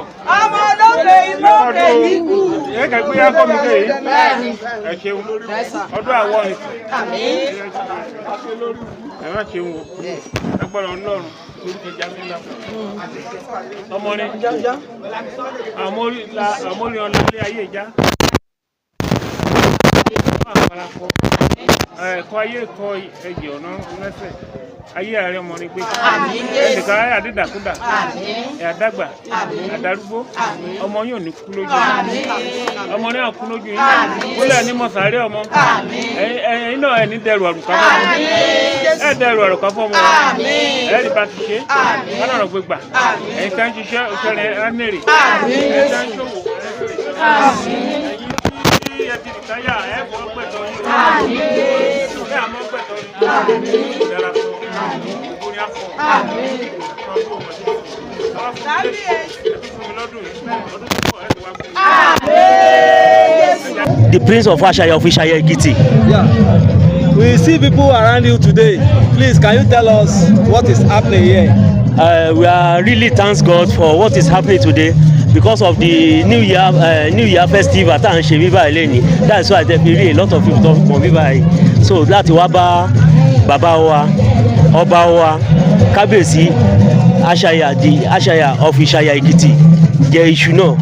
káàbọ̀. Ọmọ olókè ìmọ̀kè yíkú. Ẹ kẹ́ gbé yá kọ́ mi dé yìí. Ẹ ṣeun. Ọdún àwọ̀ ni. Ẹ má ṣeun o. Ẹ gbọ́dọ̀ Ọlọ́run lórúkọ Jamila. Ọmọ ni àmórí ọlá ilé ayé ìjà. Ẹ̀kọ́ ayé kọ ẹ̀jẹ̀ ọ̀nà lẹ́sẹ̀. Ayé ààrẹ ọmọ ni pé ẹnìkan ayé àdídàkúdà, ẹ̀ àdàgbà, àdàrúgbó, ọmọ yóò ní kú lójú yín, ọmọ náà kú lójú yín, kúlẹ̀ ní mọ̀sáré ọmọ, ẹ̀yin náà ẹ̀ ní dẹrù àrùkà fọmọ, ẹ̀ dẹrù àrùkà fọmọ, ẹ̀ rí bá ti ṣe kánà ọ̀rọ̀ gbégbà, ẹ̀yin tá ń ṣiṣẹ́ òṣèré ánèrè, ẹ̀yin tá ń ṣòwò, ẹ̀yin tí ẹ ti rìtáyà ẹ̀ fọ́ gbẹ̀tọ̀ yín, ẹ̀ àmọ́ gbẹ̀tọ̀ yín, dára fún gbogbo ní àfọ̀ fún mi lọ́dún yìí, ọdún tó bọ̀ ẹ̀ tó wá fún mi. The Prince of Ashaya of Ishaya Ekiti. Yeah. We see people around you today. Please, can you tell us what is happening here? We are really thanks God for what is happening today because of the New Year festival tá à ń ṣe bíbá ilé ni. That's why there fi rí a lot of people tó fi pọ̀ bíbá yìí. So láti wá bá bàbá wa, ọba wa, Kábíyèsí Ashaya, the Ashaya of Ishaya Ekiti, jẹ iṣu náà.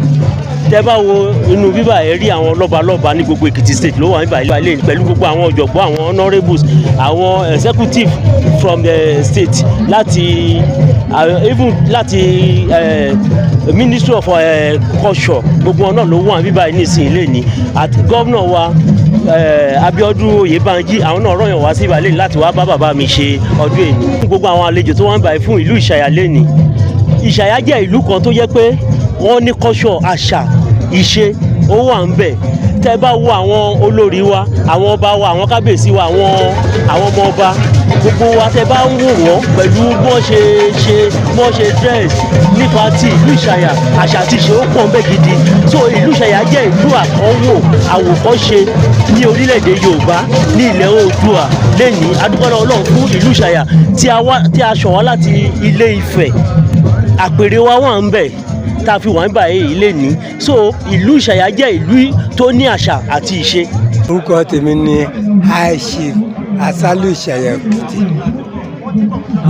Tẹ́ bá wo inú bíbá, ẹ rí àwọn lọ́balọ́ba ní gbogbo Èkìtì State ló wà níbà ilé pẹ̀lú gbogbo àwọn ọ̀jọ̀gbọ́n, àwọn honourables, àwọn executive from the state, láti even láti Ministry of Culture, gbogbo wọn náà ló wà níbà yìí nísìnyí lẹ́ni, àti gómìnà wa Abíọ́dún Oyèbánjí. Àwọn náà rọyàn wá sí ìbàlẹ̀ láti wá bá bàbá mi ṣe ọdún èní. Gbogbo àwọn àlejò tó wá ń báyìí fún ìlú Ìṣàyà lẹ́ni. Ìṣàyà jẹ́ ìlú kan tó jẹ́ pé wọ́n ní culture, àṣà, ìṣe ó wà ń bẹ̀. Tẹ́ bá wo àwọn olórí wa, àwọn ọba wa, àwọn kábíyèsí wa, àwọn ọmọ ọba, gbogbo wa, tẹ́ bá ń wò wọ́n pẹ̀lú bọ́n ṣe ṣe, bọ́n ṣe dress nípa ti ìlú Ìṣàyà, àṣà àti ìṣe ó pọ̀ ń bẹ̀ gidi. So ìlú Ìṣàyà jẹ́ ìlú àkọ́wò àwòkọ́ṣe ní orílẹ̀-èdè Yorùbá, ní ilẹ̀ Oòduà lẹ́yìn. Adúpẹ́ lọ́wọ́ Ọlọ́run fún ìlú Ìṣàyà tí a wá, tí a ṣàn wá láti Ilé Ifẹ̀. Àpèrè wa wà ń bẹ̀ tá a fi wà ń báyìí lẹ́ni. So ìlú Ìṣàyà jẹ́ ìlú tó ní àṣà àti ìṣe. Orúkọ tèmi ni High Chief Asálù Ìṣàyà Èkìtì,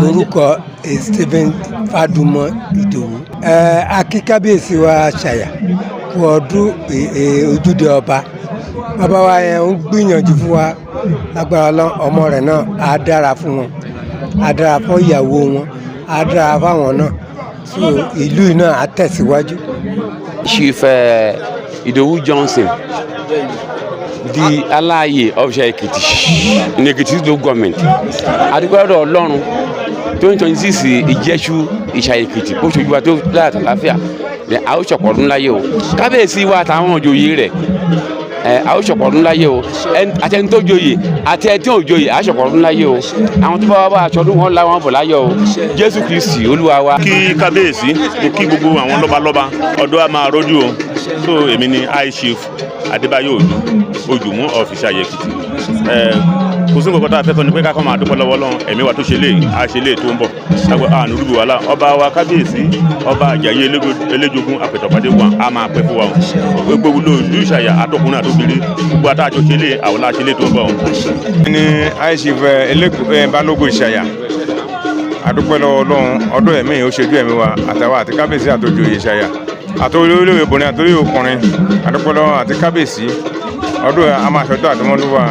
orúkọ Stephen Fadumọ Ìdòwú. Ẹ akíkábíyèsí wa Ṣàyà kú ọdún ojúde ọba. Bàbá wa yẹn ń gbìyànjú fún wa. Lágbára Ọlọ́run, ọmọ rẹ̀ náà á dára fún wọn, á dára fún ìyàwó wọn, á dára fáwọn náà, so ìlú yìí náà á tẹ̀síwájú. Chief Idowu Johnson, the Aláàyè of Ìṣàyà Èkìtì in Èkìtì Local Government. Adúpẹ́ lọ́dọ̀ Ọlọ́run, 2026 ìjẹ́sú Ìṣàyà Èkìtì bó ṣojú wa tó láyàtọ̀ àlàáfíà. A ó ṣọ̀pọ̀ ọdún láyé o. Kábíyèsí wa àtàwọn òjòyè rẹ̀ ẹ, a ó ṣọ̀pọ̀ ọdún láyé o. Àti ẹni tó joyè àti ẹni tí ò joyè, a ó ṣọ̀pọ̀ ọdún láyé o. Àwọn tó bá wá bá aṣọ ọdún wọn láwọn bọ̀ láyọ̀ o. Jésù Kristi Olúwa wa. Kí kábíyèsí, mo kí gbogbo àwọn lọ́balọ́ba, ọdún á máa rọ́jú o. So èmi ni High Chief Adébáyọ̀ Òjò Ojùmú of Ìṣàyè Èkìtì. Ẹ kò sí nǹkan kan tá a fẹ́ sọ ni pé ká kọ́ máa dúpẹ́ lọ́wọ́ Ọlọ́run, ẹ̀mí wa tó ṣe léyìí, a ṣe léyìí tó ń bọ̀ àánú rúbi wàhálà. Ọba wa kábíyèsí, Ọba Àjàyí Eléjogún Àpẹtọ̀pàdé wa, a máa pẹ́ fún wa o. Gbogbo ìlú Ìṣàyà, àtọkùnrin àtobìnrin, gbogbo àtàjọ ṣe léyìí, àwọn láṣẹ léyìí tó ń bọ̀ o. Ní High Chief Balógun Ìṣàyà, àdúpẹ́ lọ́wọ́ Ọlọ́run, ọdún ẹ̀mí ó ṣojú ẹ̀mí wa, àtàwọn àti kábíyèsí àtòjòyè Ìṣàyà, àtòlóyè obìnrin, àtòlóyè ọkùnrin, àdúpẹ́ lọ́wọ́ àti kábíyèsí. Ọdún a máa ṣọdún àdúmọ́dún wa,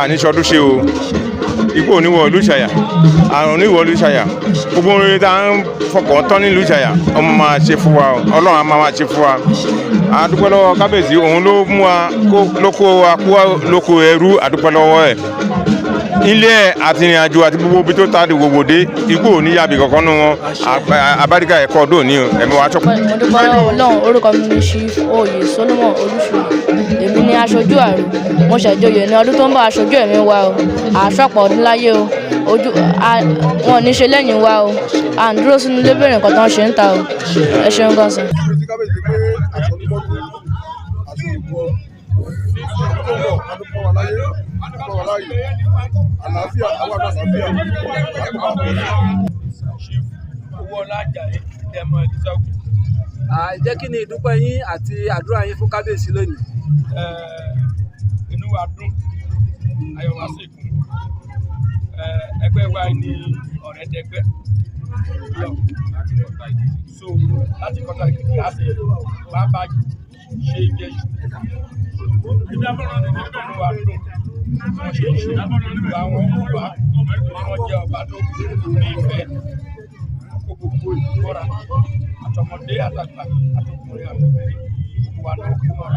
àníṣọdún ṣe o. Ikú oníwọ̀ ìlú Ìṣàyà, àrùn oníwọ̀ ìlú Ìṣàyà, gbogbo orin tá à ń fọkàn tán nílùú Ìṣàyà, ọmọ máa ṣe fún wa, Ọlọ́run á máa ṣe fún wa. Àdúpẹ́ lọ́wọ́ kábíyèsí, òun ló mú wa ló kó wa kó lóko ẹrú. Àdúpẹ́ lọ́wọ́ ẹ̀, ilé ẹ̀ àti ìrìn àjò àti gbogbo ibi tó ta di gbogbo dé, ikú ò ní yàbí kankan nù wọn. Abáríkà ẹ̀kọ́ ọdún òní o, ẹ̀mí wa ṣọ́kù. Mo dúpẹ́ lọ́wọ́ Ọlọ́run. Orúkọ mi ni Chief Oyè Solomon Olúṣùnà. Èmi ni aṣojú àrò. Mo ṣẹ̀jọyè ní ọdún tó ń bọ̀, aṣojú ẹ̀mí wa o. Àṣọpọ̀ ọdún láyé o. Ojú wọn ò ní ṣe lẹ́yìn wa o. À ń dúró sínú ilé bèrè nǹkan tó ń ṣe ń ta o. Ẹ ṣeun gan sir. Kábíyèsí pé àṣọdúnmọ́dún àti ìbò tó ń bọ̀, adúpọ̀ wà láyé, adúpọ̀ wà láàyè, àlàáfíà, àwọn àgbà àlàáfíà àti máa bọ̀. Owóọlá Àjàyí, Dẹ̀mọ̀ Ìdísọ́gùn. Jẹ́ kí ni ìdúpẹ́ yín àti àdúrà yín fún kábíyèsí lónìí? Inú wa dùn, ayọ̀ wa sì kún. Ẹgbẹ́ wa ní Ọ̀rẹ́dẹ́gbẹ́ lọ so láti Kọ́tà Èkìtì, a sì wá bá ṣe Ìjẹ̀ṣu. Inú wa dùn wọ́n ṣe ń ṣe ìwà wọn wà, wọ́n jẹ́ ọba tó ní ìfẹ́ kó gbogbo ìlú mọ́ra, àtọmọdé àtàgbà, àtọkùnrin àtobìnrin, gbogbo wa náà kó mọ́ra,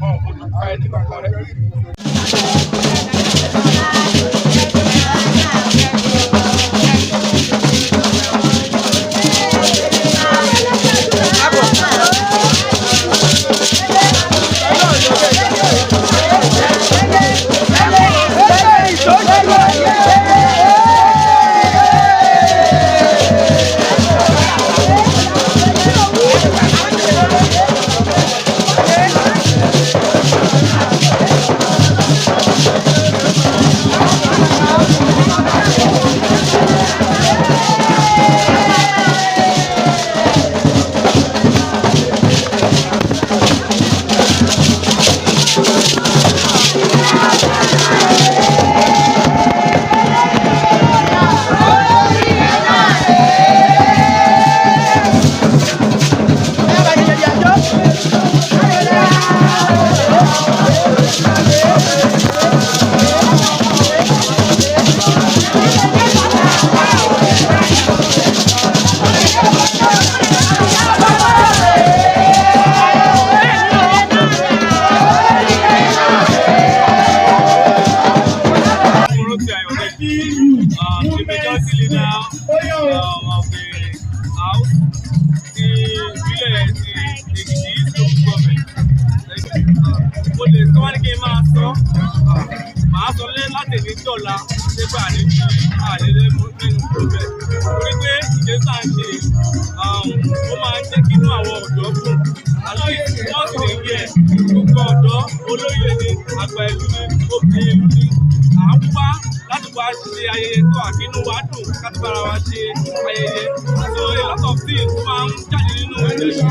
wọn ò fojú pa ẹni kankan rẹ́. Moroti Ayodeji, the majority leader of the house, ti ìbílẹ̀ ti Èkìtì East Local Government. Mo lè sọ wá ní kí n máa sọ, màá sọ lé láti ní dọ̀la nígbà ní kí àlelé mẹ́nu kúrò bẹ́ẹ̀. Torí pé ìgbésà ń ṣe, ó máa ń jẹ́ kí inú àwọn ọ̀dọ́ dùn. At least once in a year, gbogbo ọ̀dọ́, olóyè ni, àgbà ìlú ni, obìnrin ìlú ni, à ń wá láti wá ṣe ayẹyẹ tó àkínú wa dùn, láti bára wa ṣe ayẹyẹ. So a lot of things máa ń jáde nínú Ìjẹ̀ṣu,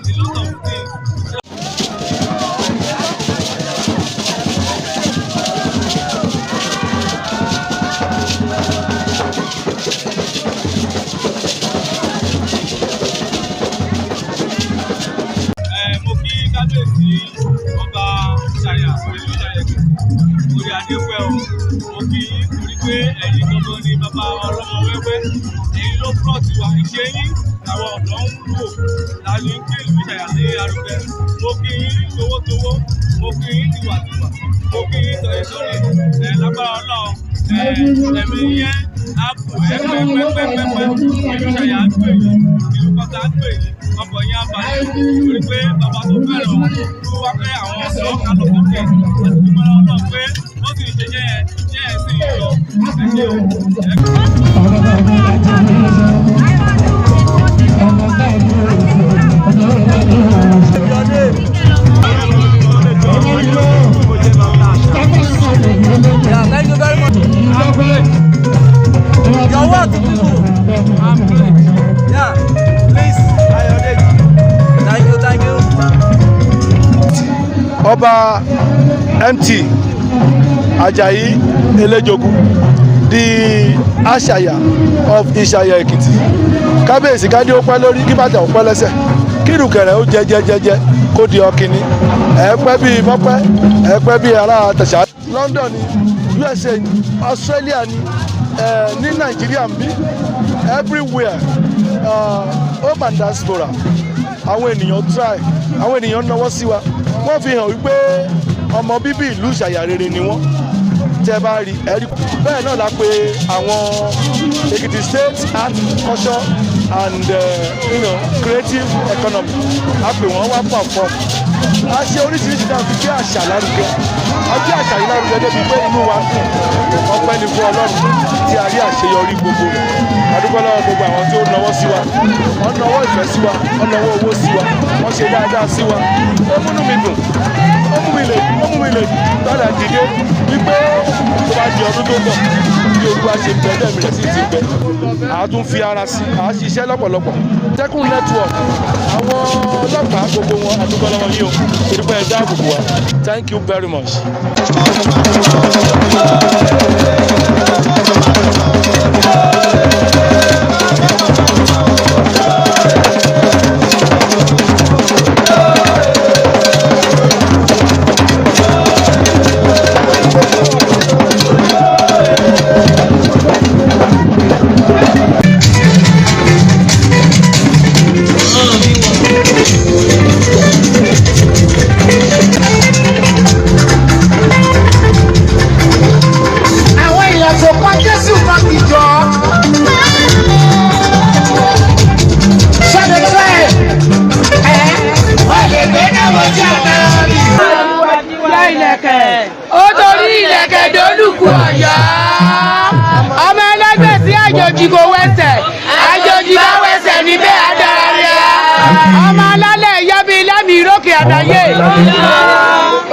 a lot of things. Mo kí kábíyèsí Ọba Ṣàyà ìlú Ìṣàyà Èkìtì, orí adé pẹ́ o. Mo kí yín torí pé ẹ̀yin gangan ni bàbá ọlọ́mọ wẹ́wẹ́, ẹ̀yin ló plọ̀tì wa, ìṣe yín làwọn ọ̀dọ́ ń wò láti ń gbé ìlú Ìṣàyà ní arúgbẹ́. Mo kí yín towótowó, mo kí yín tiwàtiwà, mo kí yín tọ̀yìntọ̀yìn. Lágbára Ọlọ́run, ẹ̀mí yẹn á kù ẹ́ pẹ́pẹ́pẹ́pẹ́. Ìlú Ìṣàyà á gbè yín, ìlú Kọ́tà á gbè yín, ọkọ̀ yín á balẹ̀ torí pé bàbá tó fẹ́ràn tó wá pé àwọn ọ̀dọ́ ká lọ sókè láti dúpẹ́ lọ́wọ́ náà pé ó sì ń ṣe jẹ́ ẹ jẹ́ ẹ sì ń lọ. Ẹ ṣé o. Yeah, thank you very much. Your word to people. Yeah, please. Thank you, thank you. Ọba MT Ajayi Elejogun, the Ashaya of Ìṣàyà Èkìtì. Kábíyèsí, kádé ó pẹ́ lórí, kí bàtà ó pẹ́ lẹ́sẹ̀, kí ìrùkẹ̀rẹ̀ ó jẹ jẹ jẹ jẹ kó di ọkìnní. Ẹ pẹ́ bíi mọ́pẹ́, ẹ pẹ́ bíi ará tẹ̀sán. London ni, USA ni, Australia ni, ní Nàìjíríà ń bí, everywhere, home and diaspora, àwọn ènìyàn try, àwọn ènìyàn náwó sí wa, wọ́n fi hàn wípé ọmọ bíbí ìlú Ìṣàyà rere ni wọ́n. Tẹ́ bá rí ẹ rí bẹ́ẹ̀ náà la pé àwọn Ekiti State Art, Culture and Creative Economy, a pè wọ́n wá perform. A ṣe oríṣiríṣi náà fi gbé àṣà lárugẹ. A gbé àṣà yìí lárugẹ débi pé inú wa dùn. Ọpẹ́ ni fún Ọlọ́run tí a rí àṣeyọrí gbogbo rẹ̀. A dúpẹ́ lọ́wọ́ gbogbo àwọn tí ó nawọ́ sí wa, wọ́n nawọ́ ìfẹ́ sí wa, wọ́n nawọ́ owó sí wa, wọ́n ṣe dáadáa sí wa. Ó múnú mi dùn, ó mú mi lè gbọ́dọ̀ dìde wípé tó bá di ọdún tó ń bọ̀, bí Olúwa ṣe bẹ lẹ́mìí rẹ̀ sì ti bẹ, àá tún fi ara sí, àá ṣiṣẹ́. iṣẹ́ lọ́pọ̀lọpọ̀. Tẹ́kùn network, àwọn ọlọ́pàá, gbogbo wọn, a dúpẹ́ lọ́wọ́ yín o, torí pé ẹ dáàbò bò wá. Thank you very much. Àwọn èèyàn tó kọ́ Jésù kan kì jọ. Ṣọ́dọ̀ fẹ́ ẹ̀ wọ́n lè gbé náà wọ́n jẹ́ àná mi. Ó torí ìlẹ̀kẹ̀ dólùkù Ọ̀yọ́. Ọmọ ẹlẹ́gbẹ́ sí àjòjì kò wẹsẹ̀, àjòjì bá wẹsẹ̀ níbẹ̀ àdára rẹ̀. Ọmọ alálẹ̀ yọbi lẹ́mìí rókè àdáyé.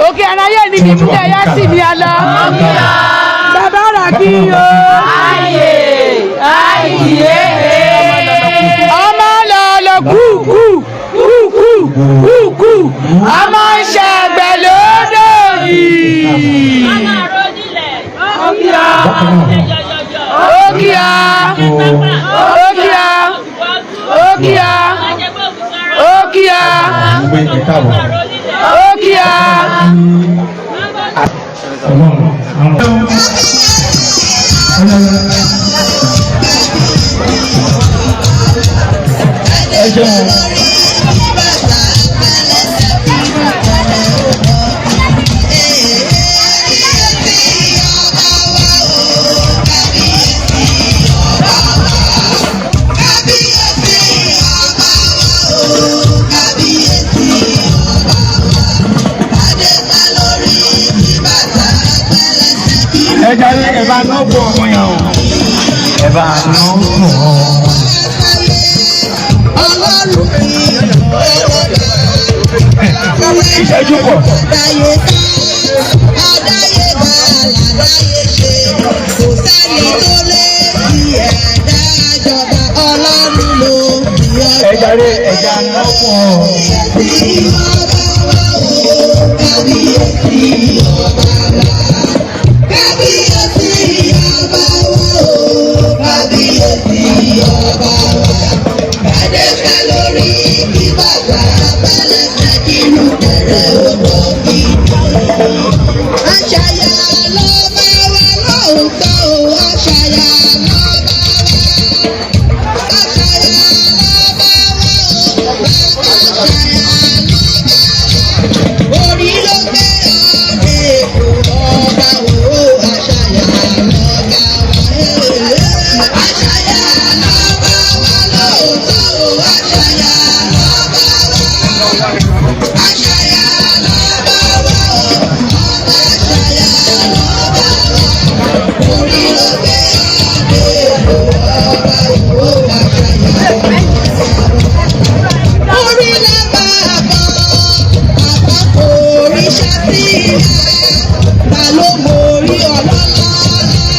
Òkè àdáyé ni bíbélì ẹ̀yà sì ní alọ́. Bàbá rà kí o. Ọmọ lọ́lọ́ kúkú kúkú kúkú. Ọmọ ń ṣàgbẹ̀ lódò yìí. Ókìá. Ókìá. Ókìá. Ókìá. Ókìá. Ẹ ṣeun. Ẹ jàre, ẹ bá ná bọ̀ ọmọ yẹn o, ẹ bá ná bọ̀ ọ. Ìṣẹ́jú pọ̀. Ẹ jàre, ẹ jà ná bọ̀ ọ. Àṣàyà ló bá wa lóòótọ́ o, àṣàyà ló bá wa. Àṣàyà ló bá wa o, àṣàyà ló bá wa. Orí ló gbé ọdẹ èkó ọba o, àṣàyà ló bá wa. Àṣàyà ló bá wa lóòótọ́ o, àṣàyà ló bá wa. Àṣàyà ló bá wa o. Orí lábà àbọ̀, àpapọ̀ oríṣà sí ìyá. Ta ló mórí ọlọ́lá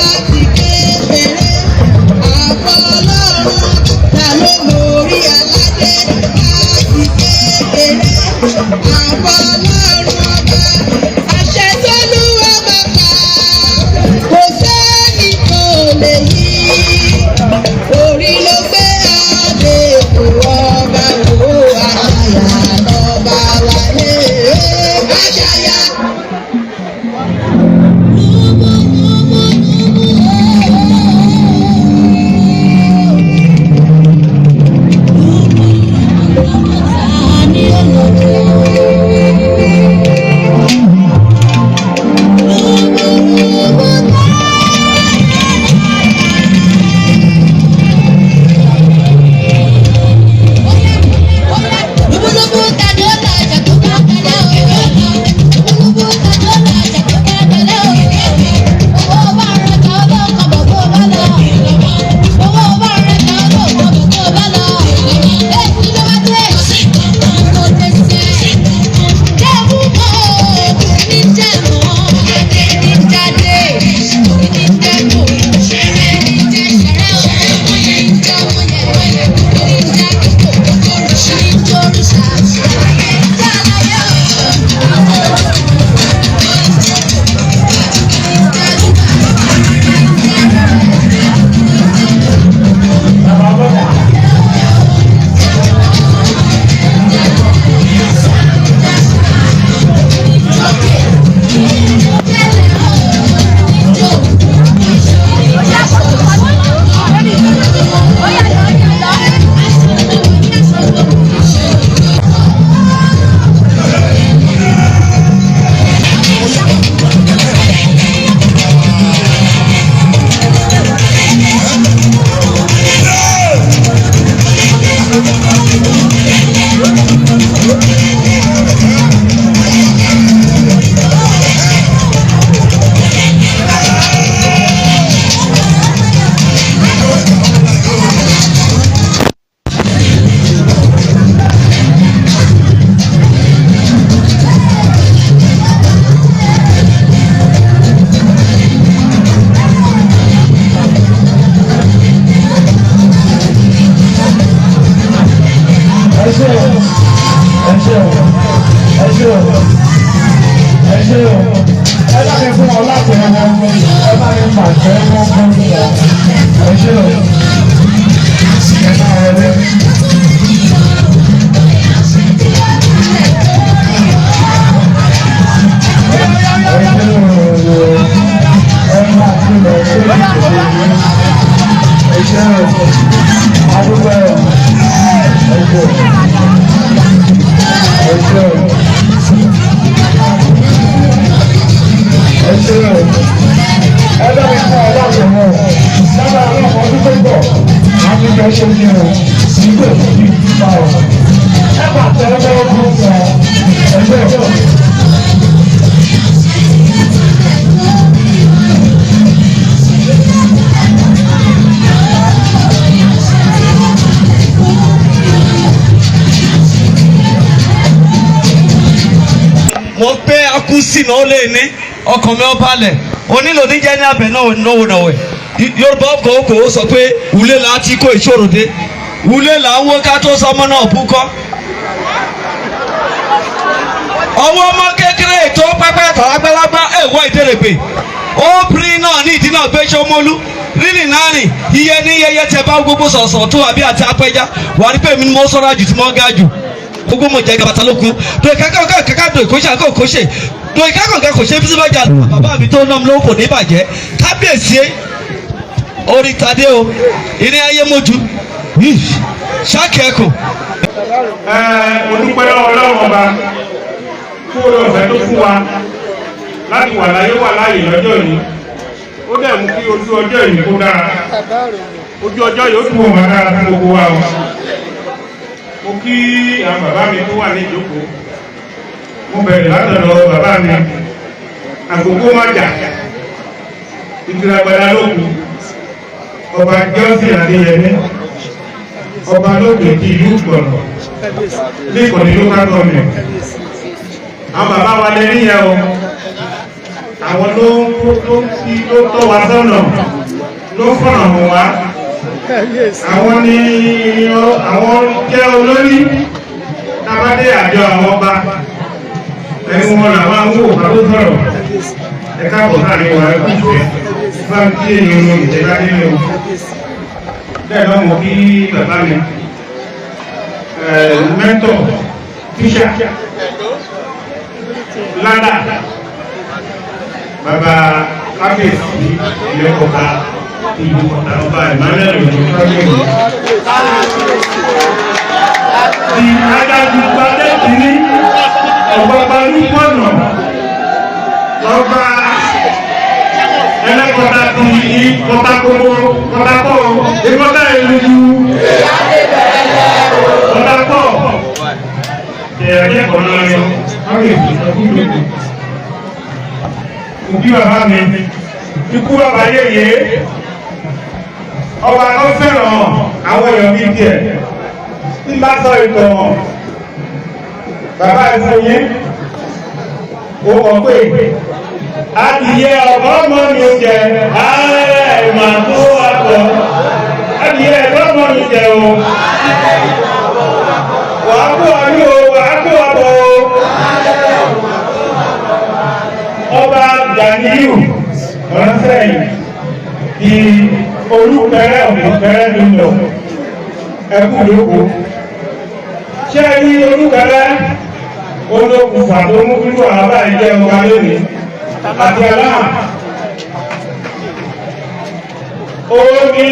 láti kékeré? Àbọ̀ Ọlọ́run, ta ló mórí aládé láti kékeré? Àbọ̀ Ọlọ́run ọba, àṣẹ tólúwa bá pa, kò sẹ́ni tó lè yí. Orí ló gbé adé èkó ọba o, àṣàyà lọ́ba wa lé àṣàyà. Ṣé o, ẹ bá mi fún ọ láti ẹwọ, ẹ bá mi pàṣẹ wọn fún mi. Ẹ ṣé o, ẹ bá wọlé. Ẹ ṣé o, ẹ máa tún lọ sí ìdílé. Ẹ ṣé o, adúgbò ẹ, ẹ ṣé o, ẹ ṣé o. Ẹ ṣé o, ẹ bá mi fún ọ láti mọ lábàá àwọn ọmọ ọdún tó ń bọ̀ àti ìjọ ṣe ní o nígbà tí bá o ẹ bá tẹ ẹ bá fún ọ ẹ ṣé o. Mo pé akúsì náà ó lè ní ọkàn mi ó balẹ̀ onílò níjẹ́ ní abẹ náà náwó náwó ẹ̀. Yorùbá ọkọ̀ okò ó sọ pé wulẹ̀ là á ti kó ìṣòro dé, wulẹ̀ là ń wó ká tó sọmọ náà bú kọ́. Ọwọ́ ọmọ kékeré tó pẹ́pẹ́ tàlágbálágbá ẹ̀wọ́ ìdérèpè obìnrin náà ní ìdí náà gbé sọmọlú rírìn náà rìn iye ní yẹyẹ tẹ bá gbogbo sọ̀sọ̀ tó àbí àti apẹja wà ní pé mi ni mo sọ́ra jù tí mo ga jù gbogbo mo jẹ gabata lókun tó ìkákọ̀ kàkà tó ìkóṣe àkó kóṣe tó ìkákọ̀ kàkà kò ṣe bí síbájà bàbá mi tó ná mi lówó kò ní bàjẹ́. Kábíyèsí orí tadé o, ìrìn ayé mojú ṣáàkì ẹkùn. Ẹ mo dúpẹ́ lọ́wọ́ Ọlọ́run ọba fún oore ọ̀fẹ́ tó fún wa láti wà láyé wà láàyè lọ́jọ́ yìí. Ó dẹ̀ mú kí ojú ọjọ́ yìí kó dára, ojú ọjọ́ yìí ó túbọ̀ máa dára fún gbogbo wa o. Mo kí àwọn bàbá mi tó wà ní ìjókòó. Mo bẹ̀rẹ̀ látọ̀dọ̀ bàbá mi àkókò májà ìtìlágbádá lókun, ọba Johnson Adéyẹmí, ọba lókè ti ìlú Ìgbọ̀nà ní ìkànnì local government. Àwọn bàbá wa lè rí yẹn o, àwọn ló ló fi ló tọ́ wa sọ́nà, ló fọ̀nà hàn wá. Àwọn ni àwọn jẹ́ olórí tábàdé àjọ àwọn ọba, ẹnu wọn làwọn ń wò ká tó sọ̀rọ̀. Ẹ káàbọ̀ sáàrin wa, ẹ kú ìfẹ́ bá ń kí èèyàn ohun ìjẹba nínú. Bẹ́ẹ̀ náà mo kí bàbá mi, mẹ́tọ̀ tíṣà ládà, bàbá kábíyèsí ìlẹ́kọ̀ọ́ta ìlú kọ̀tà, ọba Emmanuel Òjó kábíyèsí. Di adágún padé kìíní, ọ̀gbọ̀gba lúpọ̀nà, ọba ẹlẹ́kọ̀ọ́ta ti kọ́tàkó kọ́tàkó ìkọ́tà ìlú kọ́tàkó ẹ̀ẹ́dẹ́kọ̀ọ́ náà ni kábíyèsí ọdún. Òbí bàbá mi ikú bàbá yéye, ọba tó fẹ́ràn àwọn èèyàn bíi tiẹ̀. Tí bá sọ ìtàn bàbá ìfún yín, ó mọ̀ pé adìyẹ ọ̀gá ọmọ mi ò jẹ ààrẹ mà tó àtọ̀, adìyẹ ọ̀gá ọmọ mi jẹ o, wàá kó ọyún o, wàá kó ọbọ o. Ọba Ganiyu Ọ̀ránṣẹ́yìn di olùpẹ̀rẹ̀ òmùpẹ̀rẹ̀ ló lọ ẹkú lóko. Ṣé ẹ rí olùpẹ̀rẹ̀ olókùnfà tó mú kí wàhálà báyìí jẹ́ ọba lónìí àti aláhà? Ó ní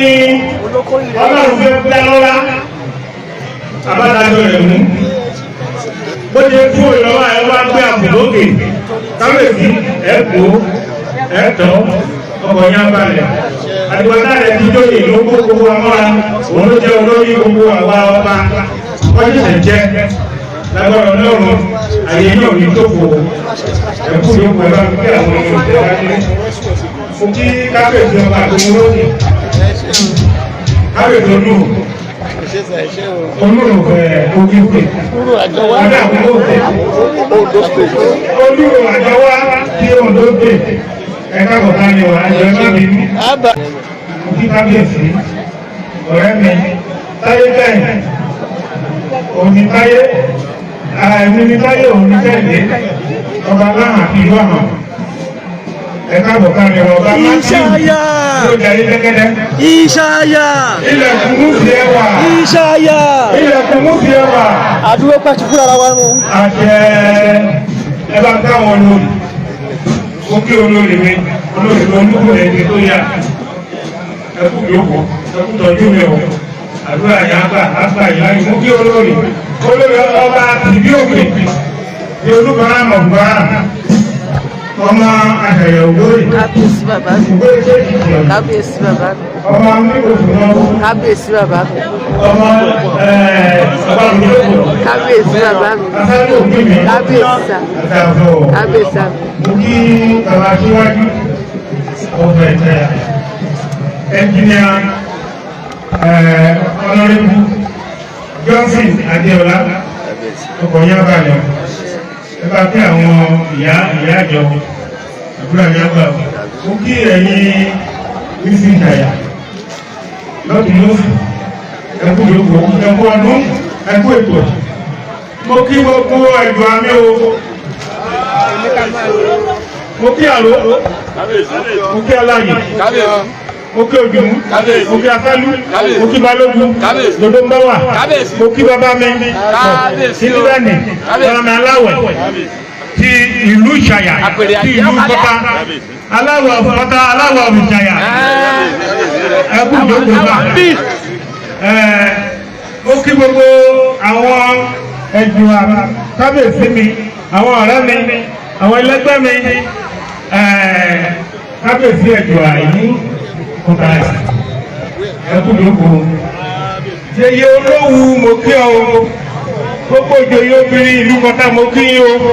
Ọlọ́run fẹ́ dá lọ́lá abádájọ́ rẹ̀ mú bó ṣe kú ìlọ́wọ́ ẹ wá gbé àpò lókè. Kábíyèsí, ẹ kó ẹ tọ́ ọkọ̀ yẹn balẹ̀. Àdìgbàtà rẹ̀ ti jóyè ló kó gbogbo amọ́ra, òun ló jẹ́ olórí gbogbo àwa ọba. Wọ́n ṣẹ̀ṣẹ̀ jẹ́ lágbára Ọlọ́run, àyè náà ní tófò ẹ̀kú yòókù. Ẹ bá ń gbé àwọn ọmọ ìjọba dé. Mo kí kábíyèsí ọba àgbomolókè, kábíyèsí olú olúròfẹ́ òkèkè ọdẹ àkókò olúrò àjọwá tí Ondo State. Ẹ̀ka kọ̀ọ̀kan ni wà á jọ ẹ má bínú. Mo kí kábíyèsí ọ̀rẹ́ mi táyé bẹ́ẹ̀ òní táyé, àìní ní táyé òní tẹ̀lé. Ọba Láhàn àti ìlú Àhàn. Ẹ káàbọ̀ káàrin ọba Matthew. Yóò jẹ́ lẹ́gẹ́dẹ́. Ìṣàyà. Ilẹ̀kùn mú fi ẹ wà. Ìṣàyà. Ilẹ̀kùn mú fi ẹ wà. Àdúró pàṣẹ fúnra ara wa nù. Àṣẹ ẹ bá káwọn olórí. Ó kí olórí mi, olórí mi olúkú ẹni tó yà. Ẹ kú yòókù, ẹ kú tọ́jú mi o. Àdúrà yà á gbà, á gbà yà á mú kí olórí. Olórí ọba tìbí òkè. Ní olúkọ̀ọ́rá mọ̀gbọ́rá. Ọmọ àṣàyà ògbóyè. Kábíyèsí bàbá mi. Kábíyèsí bàbá mi. Ọmọ oníkòtò náà. Kábíyèsí bàbá mi. Ọmọ ọba ògbóyè. Kábíyèsí bàbá mi. Asálù òbí mi. Kábíyèsí sà. Àtàbọ̀. Kábíyèsí sà. Mo kí bàbá síwájú ọ̀fẹ́ ìtẹ̀yà. Ẹnjìníà Ọ̀nàrẹ́bù Johnson Adéọlá ọkọ̀ yá balẹ̀. Ẹ bá kí àwọn ìyá ìyá àjọ àbúrò àyà gbà. Mo kí ẹ̀yin bísí ìtàyà lọ́tún lọ́sì. Ẹ kú yòókù, ẹ kú ọdún, ẹ kú ètò. Mo kí gbogbo ẹ̀dùn àmì o. Mo kí àró, mo kí aláyè, mo kí ojúmú, mo kí asálú, mo kí balógun, dodo ń bá wà, mo kí bàbá mi, sílíbẹ̀nì, bàbá mi aláwẹ̀, ti ìlú Ìṣàyà, ti ìlú Kọta, aláwọ̀ Kọta, aláwọ̀ Ìṣàyà, ẹ kú ìjókòó bá. Mo kí gbogbo àwọn ẹ̀dùn kábíyèsí mi, àwọn ọ̀rẹ́ mi, àwọn ẹlẹgbẹ́ mi, kábíyèsí ẹ̀dùn àìní kọta ẹkú lóko. Yeye olówù mo kí ọ o, gbogbo ìjòyè obìnrin ìlú Kọta mo kí yín o,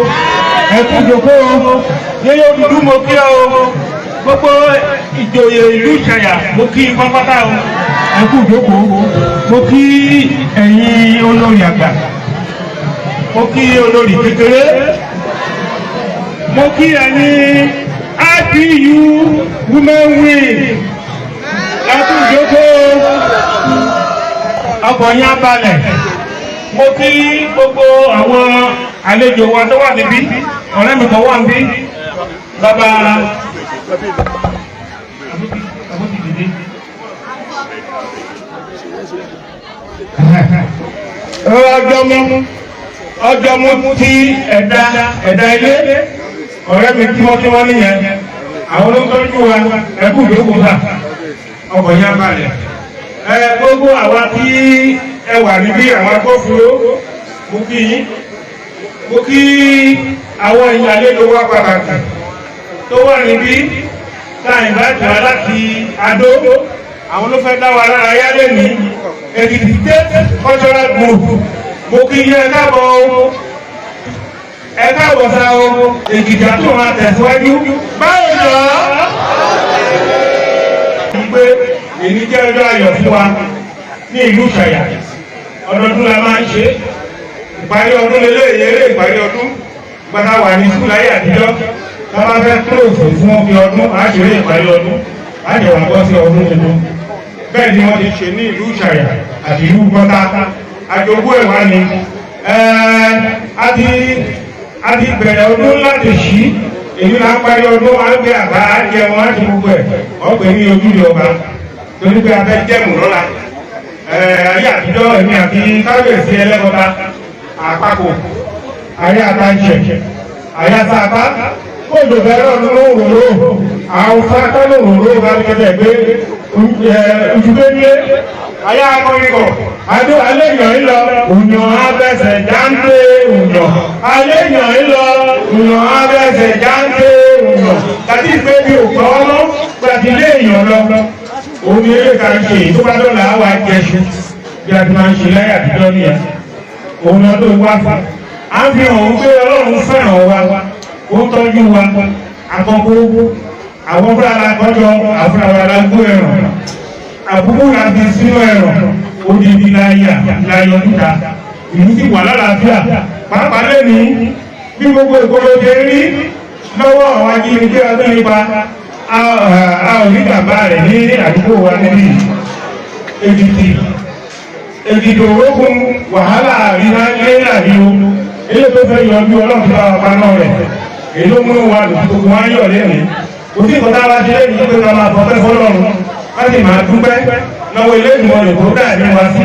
ẹkú lóko o. Yeye dúdú mo kí ọ o, gbogbo ìjòyè ìlú Ìṣàyà mo kí yín pápátá o, ẹkú lóko. Mo kí ẹ̀yin olórí àgbà, mo kí olórí kékeré, mo kí ẹ̀yin IPU women wing, ẹkú ìjókòó, ọkọ̀ yín á balẹ̀. Mo kí gbogbo àwọn àlejò wa tó wà níbí, ọ̀rẹ́ mi kan wà níbí, bàbá ọjọ́ mú tí ẹ̀dá ẹ̀dá ilé ọ̀rẹ́ mi tímọ́tímọ́ nìyẹn, àwọn ló ń tọ́jú wa, ẹkú ìjókòó sà, ọkọ̀ yẹn balẹ̀. Ẹ gbogbo àwa tí ẹ wà níbí àwọn agbófinró, mo kí yín, mo kí àwọn ìyàlejò wa pàtàkì tó wà níbí tá à ń bá jù wá láti Adó, àwọn ló fẹ́ dá wa lára yá lẹ́nìí, Èkìtì State Cultural Group, mo kí yín ẹ káàbọ̀ o, ẹ káàbọ̀ sá o, Èkìtì àtúntò máa tẹ̀síwájú. Báwo lọ? Pé èyí jẹ́ ọjọ́ ayọ̀ fún wa ní ìlú Ìṣàyà, ọdọọdún la máa ń ṣe, ìparí ọdún lélẹ́yìí, eré ìparí ọdún gbàtà wà ní sùkúl láyé àtijọ́, tá a bá fẹ́ kúròsì fún ọbẹ̀ ọdún, á ṣeré ìparí ọdún, á jẹ̀ wá bọ́ sí ọdún tuntun. Bẹ́ẹ̀ ni wọ́n ti ṣe ní ìlú Ìṣàyà àti ìlú Kọ́tà, àjogún ẹ̀ wá ni. A ti bẹ̀rẹ̀ ọdún láti ṣí, èyí là ń parí ọdún, à ń gbé àbá, à ń jẹun, à ń ṣe gbogbo ẹ̀, wọ́n pè ní ojúde ọba torí pé a fẹ́ jẹ́mù lọ́la. Ayé àtijọ́ èmi àti kábíyèsí ẹlẹ́kọ̀ọ́ta àpapọ̀ ayé àtàǹṣẹ̀ ayé àtàpá kóòdù bẹ̀rẹ̀ ọdún lóòrò àwọn sáká lóòrò bá ní kẹsẹ̀ gbé ojúgbé nílé ayé akọrin adó aléyàn ń lọ òyàn abẹsẹ̀ jáńté òyàn aléyàn ń lọ òyàn abẹsẹ̀ jáńté òyàn tàbí pé bí òkò ọmọ gbàdí léèyàn lọ òun ni eré kan ṣe tó bá dọ̀là á wà jẹṣu bí a ti máa ń ṣe láyé àtijọ́ nìyẹn òun náà tó wá fún a fi hàn ó pé Ọlọ́run fẹ́ràn wa, ó ń tọ́jú wa, àkọ́kọ́ àwọn fúnra la kọjọ àfúnra wa la gbó ẹ̀ràn àbúkú la fi sínú ẹ̀ràn odidi la yà la yọ níta, ìlú sì wà lálàáfíà pàápàá lẹ́nu bí gbogbo ìgboro ṣe rí lọ́wọ́ àwọn ajínigbé ọdún nípa a ò ní bàbá rẹ̀ ní àdúgbò wa níbí Èkìtì Èkìtì òrókun wàhálà àríwá lé àríwó ilé tó fẹ́ yọjú Ọlọ́run bá wa paná rẹ̀. Èyí ló múnú wa dùn, gbogbo wa ń yọ̀ lẹ́nu. Kò sí nǹkan tá a bá ṣe lẹ́yìn pé ká máa fọpẹ́ fọlọ́run, ká sì máa dúpẹ́ lọ́wọ́ ilé ìgbìmọ̀ rẹ̀ tó dà ní wa sí.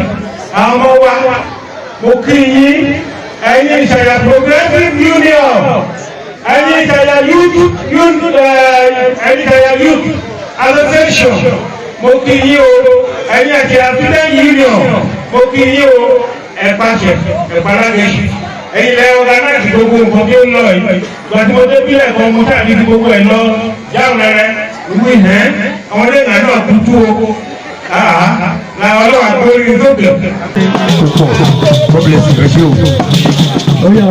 Àwọn ọmọ wa, mo kí yín, ẹ̀yin Ìṣàyà Progressive Union, ẹ̀yin Ìṣàyà Youth Youth ẹ̀yin Ìṣàyà Youth Association, mo kí yín o. Ẹ̀yin Àṣàyà Student Union, mo kí yín o. Ẹ pàṣẹ, ẹ palágẹ̀ṣì, ẹ̀yin lẹ organize gbogbo nǹkan tí ó lọ yìí. Ìgbà tí mo dé bílẹ̀ kan, mo ṣáà ní ti gbogbo ẹ̀ lọ jáwé rẹ ìwé ìhẹ́ àwọn ilé ìgbà náà kú tú o làwọn ọlọ́wà tó rí sókè. Púpọ̀, God bless you. Ẹ ṣé o. Ó yá o.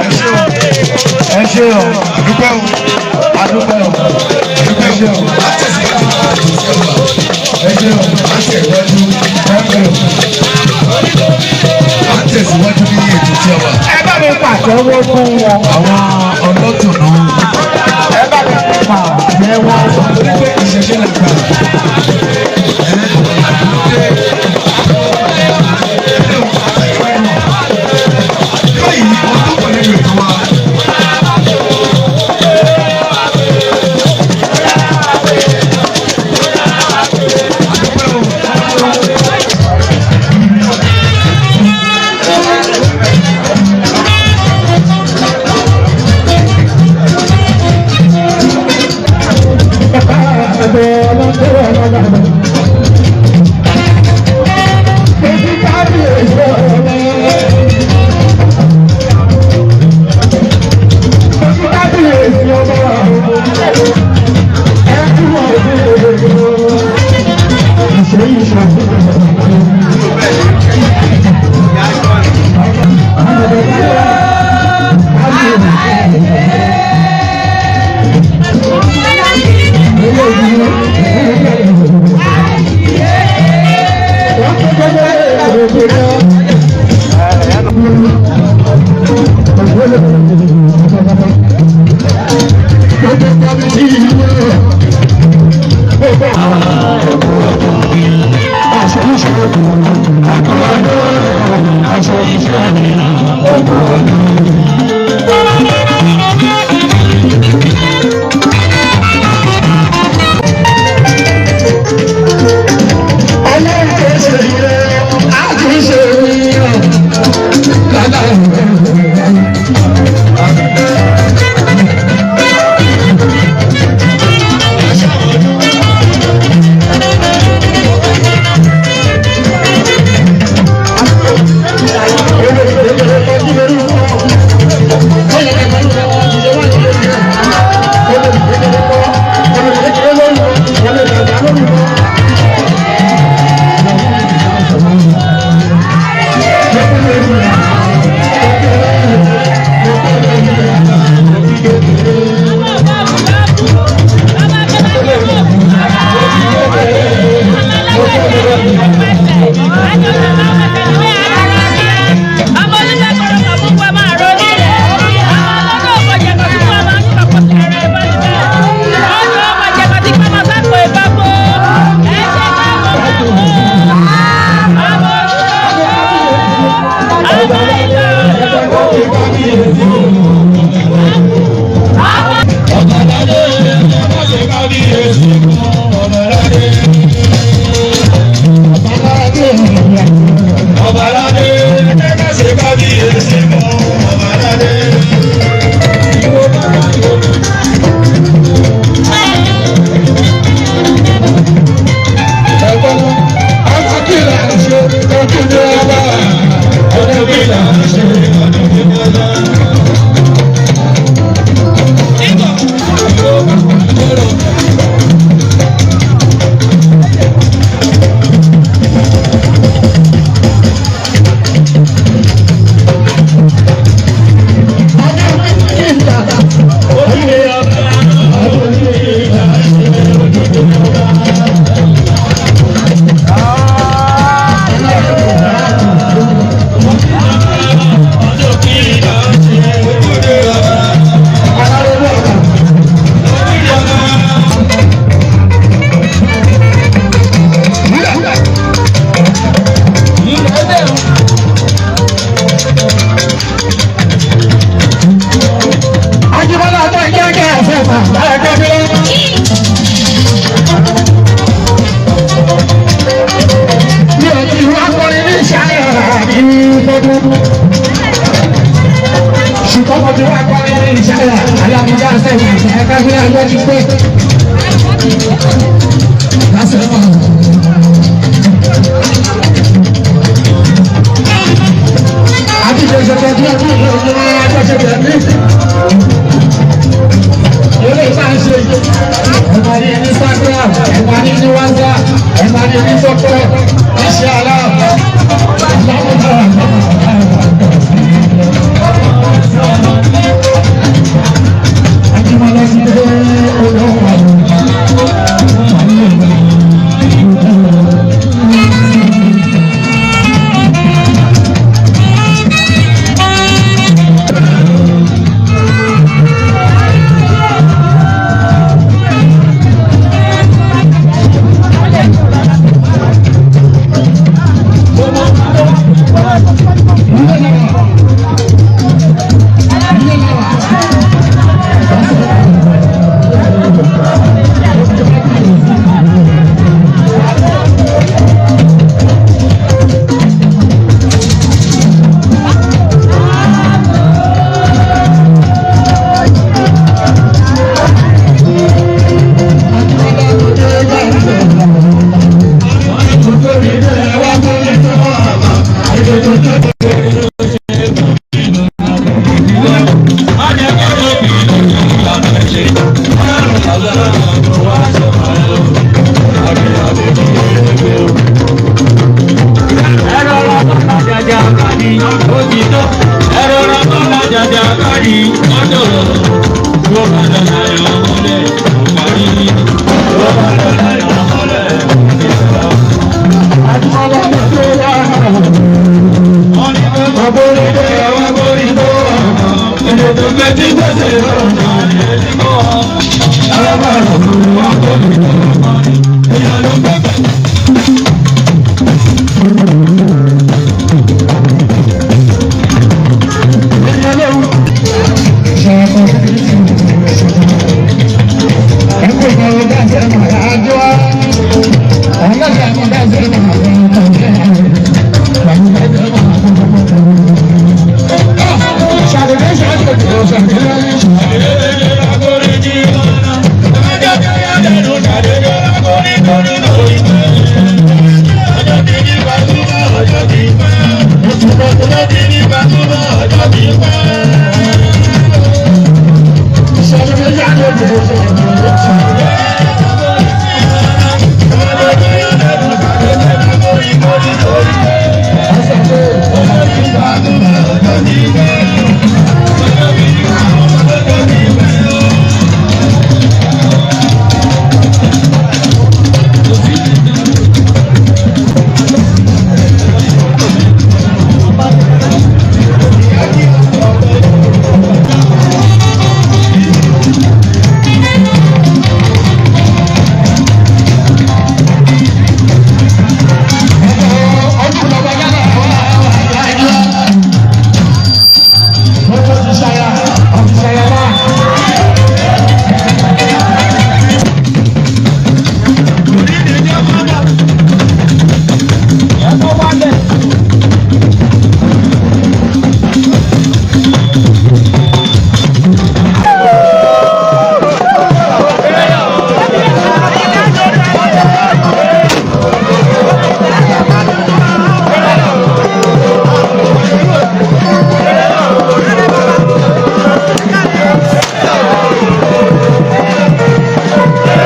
Ẹ ṣé o, àdúpẹ́ o, àdúpẹ́ o, ẹ ṣé o, ẹ ṣé o, ẹ ṣé o. A tẹ̀síwájú ní ètò tí a wà. Ẹ bá mi pàtẹ́wọ́ fún wọn. Àwọn ọlọ́tùnú. Ẹ bá mi pàtẹ́wọ́. Torí pé ìṣẹ̀ṣe là gbà. Báyìí, ọdún kan nínú ètò wa. Bàbá àgbẹ̀ ọlọ́dún ọlọ́dún.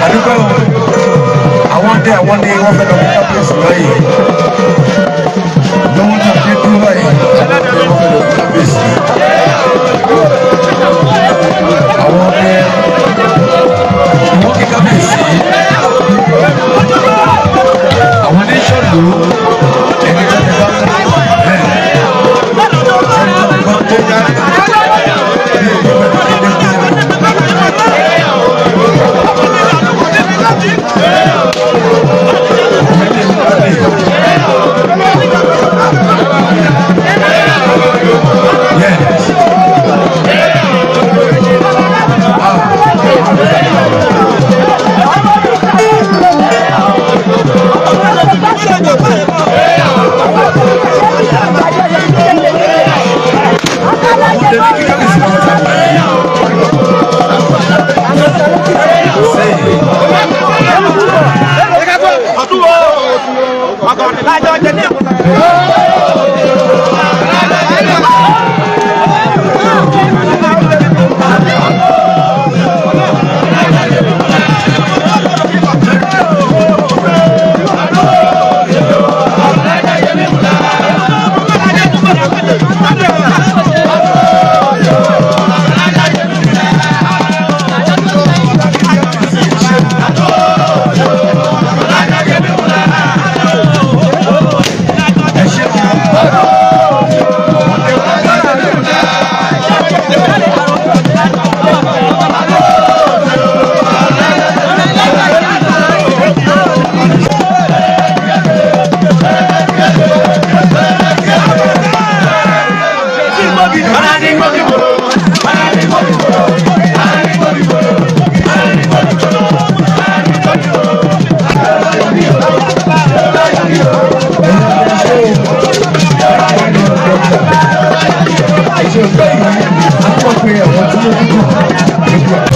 Àdúgbò àwọn dé, àwọn ní wọ́n fẹ́ lọ fún kábíyèsí báyìí. Lọ́wọ́ náà dé dúró báyìí, àwọn dé, wọ́n fẹ́ lọ fún kábíyèsí. Àwọn dé, wọ́n kí kábíyèsí. Àwọn ní sọ̀lù ẹni tó ti bá ẹ̀ ẹni tó ti bá tó bí èyí bá ti dé dúró.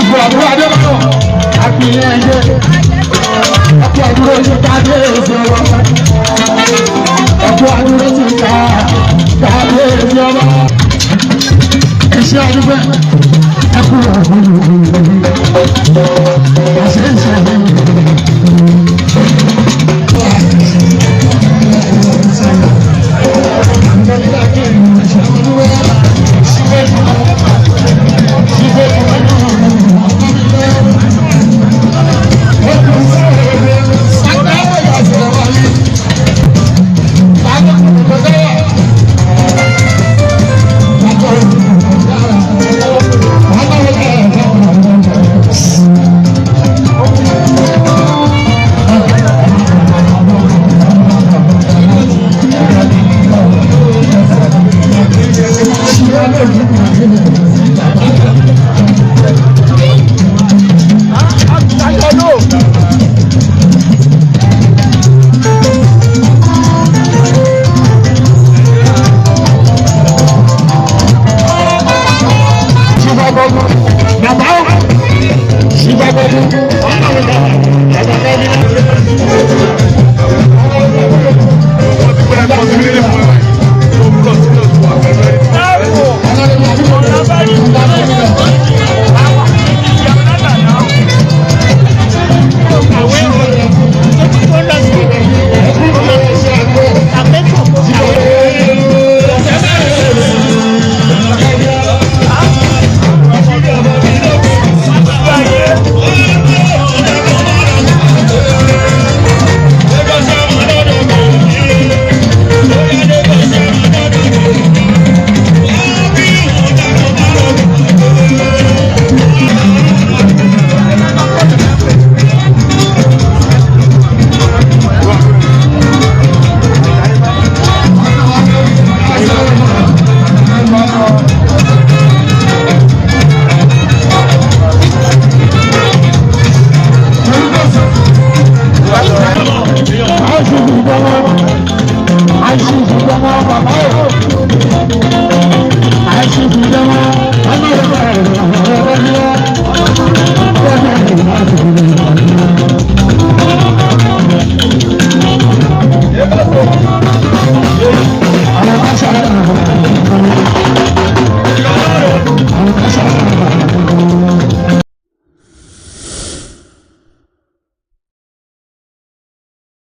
Ṣìfù àdúrà Adébáyọ̀ àpìyẹ ẹ̀yẹ. Ẹ̀kú àdúrà ti kábíyèsí ọba. Ẹ̀kú àdúrà ti kábíyèsí ọba. Ẹ̀ṣẹ́ àdúgbò ẹ̀kú àṣẹ ìṣẹ̀lẹ̀. Bàbá